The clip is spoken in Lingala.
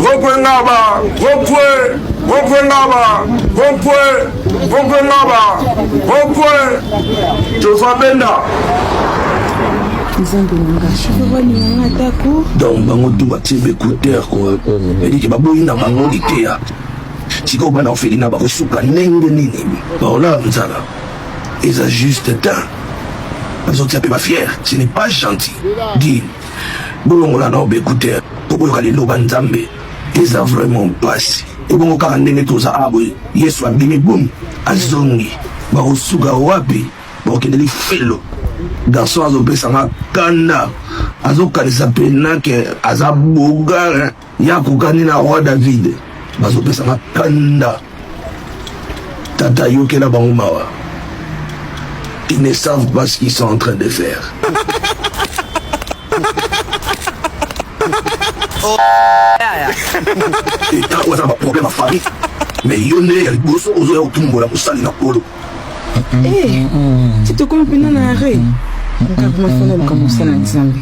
Rond-point, Ngaba, rond-point, rond-point Ngaba, rond-point, rond-point Ngaba, rond-point, Joshua Benda. Nzambe na nga chauffeur baninga nga atako. Donc bango tout batie baécouteur ko eliki baboyi na bango liteya. Sikoyo bana orphelinat bakosuka ndenge nini? Baolala nzala. Eza juste te. Bazotia mpe bafiere, ce n'est pas gentil. Di bolongola nao baécouteur po boyoka liloba Nzambe. Eza vraiment pasi. Ebongo kaka ndenge toza awa boye, Yesu abimi bum azongi, bakosuka wapi? Bakokende lifelo. Garçon azopesa nga kanda, azokanisa pena ke aza bogar ye akokani na roi David. Bazopesa nga kanda. Tata yokela bango mawa. Ils ne savent pas ce qu'ils sont en train de faire. Eta oyo aza na baproblème ya famille, mais yo nde ya liboso ozoya kotumbola mosali na kolo. Eh, ti tokomi mpena na arret. Nga vraiment fana luka mosala na Nzambe.